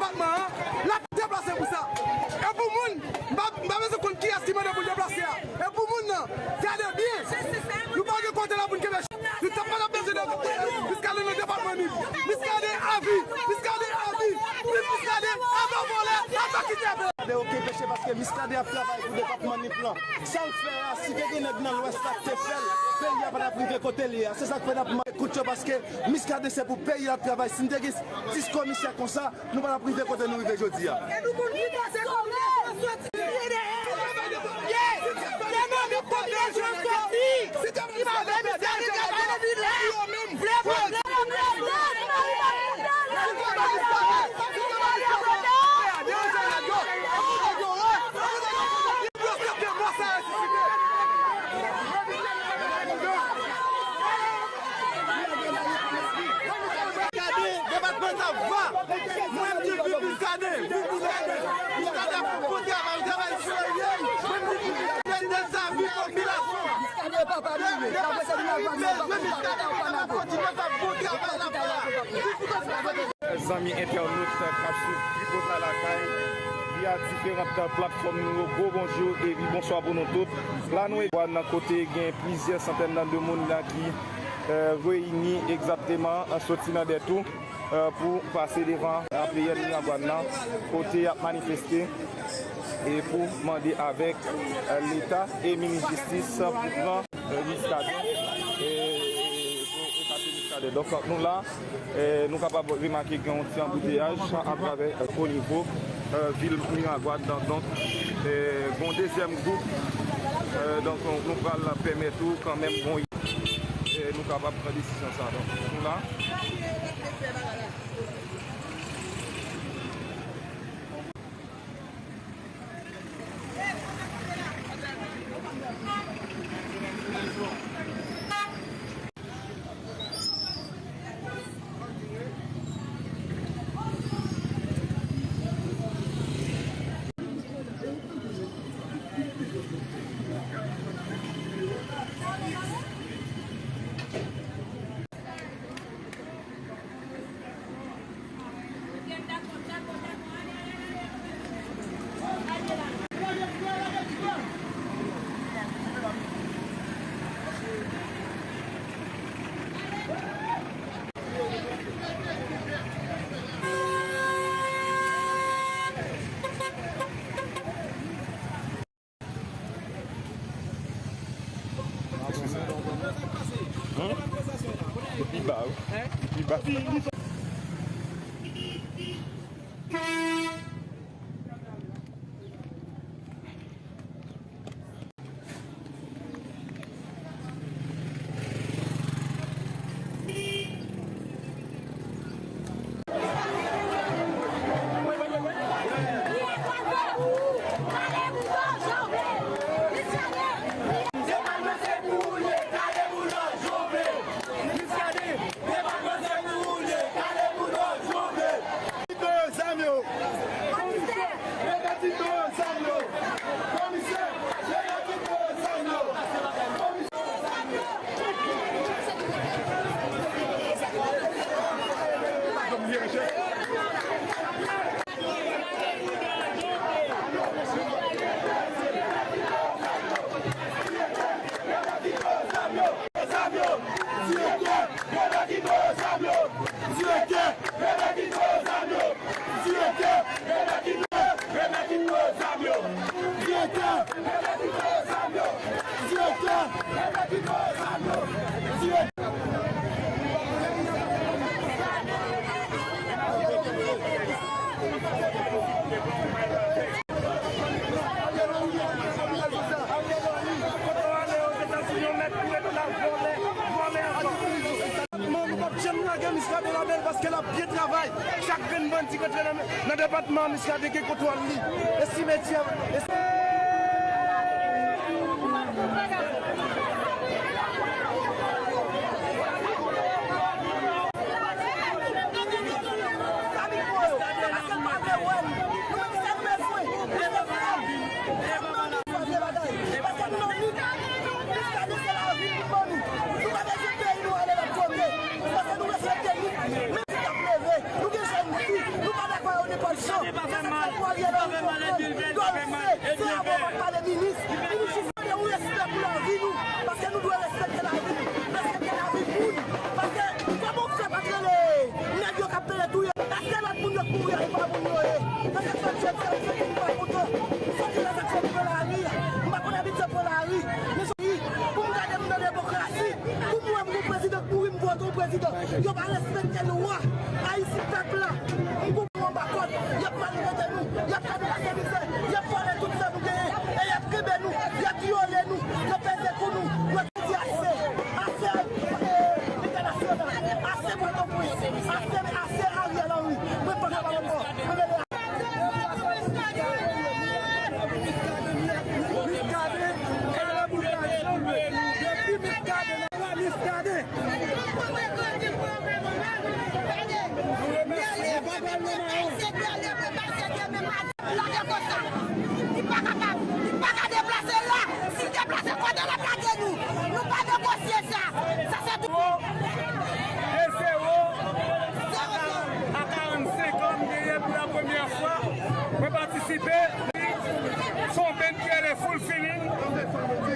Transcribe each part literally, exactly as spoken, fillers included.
Depatman an, l ap deplase pou sa. E pou moun, m pa, m pa bezwen konn kiyès ki mande pou l deplase a. E pou moun nan, gade byen. Nou pa gen kote la pou n kenbe. Nou t ap pa t ap bezwen de Muscadin nan depatman Nip. Muscadin avi, Muscadin avi, Muscadin aba vòlè, aba kidnapè. Muscadin oke peche paske Muscadin ap travay pou depatman Nip lan. Sa l fè a, si te gen nèg nan Lwès la k te fè l, peyi a pa t ap rive kote l ye a. Se sa k fè n ap mande kout yo paske Muscadin se pou peyi a l ap travay. Si n te gen dis komisè konsa, nou pa t ap rive kote nou rive jodi a. E nou konn ki kote komisè soti. Se nan nou komisè soti. Ki pa fè Muscadin travay nan vil la. Vle vle vle vle vle. Gade, depatman sa va. Mwen, m di viv Muscadin, viv Muscadin. Muscadin ap fè bon travay, travay serye. Mwen, m di viv Muscadin, de sa, viv popilasyon. Muscadin ap kontinye fè bon travay la. Zanmi entènot k ap swiv Tripotay Lakay via diferan platfòm nou yo, gwo bonjou epi bonswa pou nou tout. La nou e nan kote gen plizyè santèn de moun la ki, eh, reyini egzakteman, eh, soti nan Dètou, eh, pou pase devan A P N Miragwàn nan, kote y ap manifeste e pou mande avèk, eh, Leta e minis jistis pou pran, eh, Muscadin, eh, pou efase Muscadin. Donk, nou la, eh, nou kapab remake gen yon ti anbouteyaj atravè, eh, o nivo, eh, vil Miragwàn. Donk, eh, gen yon dezyèm gwoup, eh, donk, nou pral pèmèt ou kanmenm, bon, eh, nou kapab pran desizyon sa. Donk, nou la. Hein? Li pi ba, wi. Li pi ba. Komisè, leve ti do zam yo. Komisè, leve ti do zam yo. Komisè. Direktè, remèt Tito zam yo! Direktè, remèt Tito zam yo! Direktè, remèt Tito, remèt Tito zam yo! Direktè, remèt Tito zam yo! Direktè, remèt Tito zam yo! Direktè. Depatman, nou p ap janm lage Muscadin ladan l paske l ap byen travay. Chak grenn bandi k antre nan, nan depatman an, Muscadin gen kontwòl li. E simetyè, e Pòl Jan, se sa k fè pou Ariel Henry konprann Dolce se avoka premye minis. Pou nou jis mande yon respè pou lavi nou, paske nou dwe respekte lavi nou, respekte lavi moun. Paske kòman w fè pa t rele nèg yo k ap peye touye? Èske lòt moun yo k mouri a, e pa moun yo ye? Nan seksyon jèn sa, se moun pa kontan. Soti nan seksyon pou lari a, m pa konn abitye pran lari. Men pou m gade m nan demokrasi, pou m wè m gon prezidan k mouri, m vote yon prezidan. Yo pa respekte lwa. Ayiti, pèp la, m gon anba kòd. Y ap maltrete nou, y ap fè nou pase mizè, y ap vòlè tout sa nou genyen, e y ap kenbe nou, y ap vyole nou, y ap peze kou nou. Mwen di ase, ase, eh, entènasyonal, ase Pòtoprens, ase, ase Ariel Henry. Mwen pa kapab ankò. Mwen rele Muscadin, Muscadin, Muscadin, Muscadin. Nou remèsye papa l nan Mawon. Li pa kapab, li pa ka deplase la. Si l deplase, kote l ap lage nou? Nou pa negosye sa. Sa se tou. De zewo a karannsenk an, m genyen pou la premyè fwa. Mwen patisipe. Se yon band ki rele Full Feeling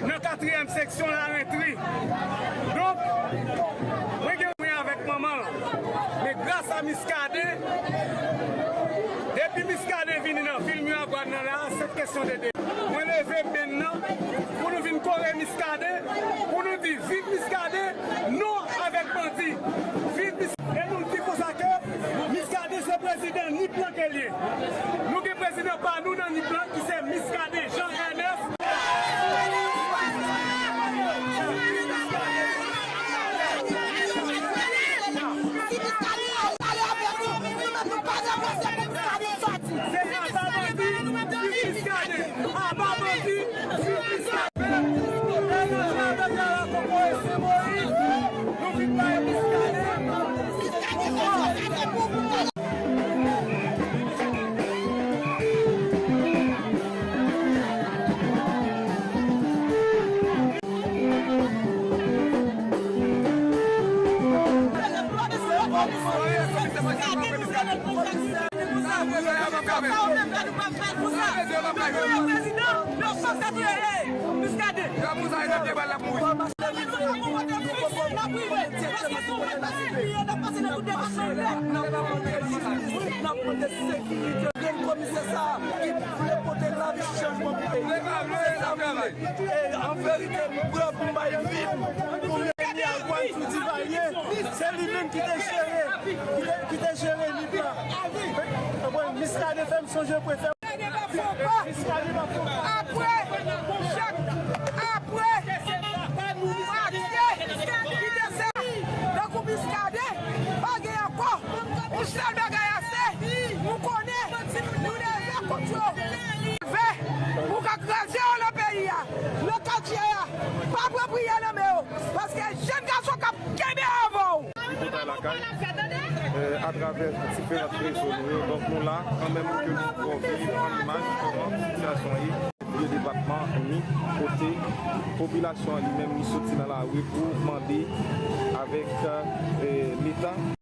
nan katriyèm seksyon Larentri. Donk, mwen gen mwen avèk manman l. Men gras a Muscadin, depi Muscadin vini nan vil Miragwàn nan la, se kesyon de de. Mwen leve band nan pou nou vin kore Muscadin, pou nou di viv Muscadin, non avèk bandi. Viv Muscadin. E nou di konsa ke Muscadin se prezidan Nip lan ke l ye. Nou gen prezidan pa nou nan Nip lan ki se Muscadin Jean Ernest. Se aba bandi, viv Muscadin, aba bandi, viv Muscadin. Muscadin. Yo ap mouri. N ap mande sekirite. Grenn komisè sa a ki vle pote lavi chanjman pou peyi a. Se sa m vle. E an verite, m pran pou m bay vi m pou Miragwàn sou Divalye. Se li menm ki te jere, ki te, ki te jere Nip la. Mwen, Muscadin fè m sonje prefè. Apre, chak, apre, Matye, ki te se, tankou Muscadin, pa gen ankò. Yon sèl bagay ase, nou konnen, nou leve kont yo. Leve, pou ka kraze yo nan peyi a, nan katye a. Pa pran priyè nan men yo, paske jèn gason k ap kenbe avè w. Li kontan lakay, eh, atravè diferan rezo nou yo. Donk, nou la, kanmenm, pou ke nou fè yon vizit an imaj kòman sitiyasyon ye. Vye depatman Nip, kote popilasyon an li menm, li soti nan lari pou mande avèk, eh, Leta.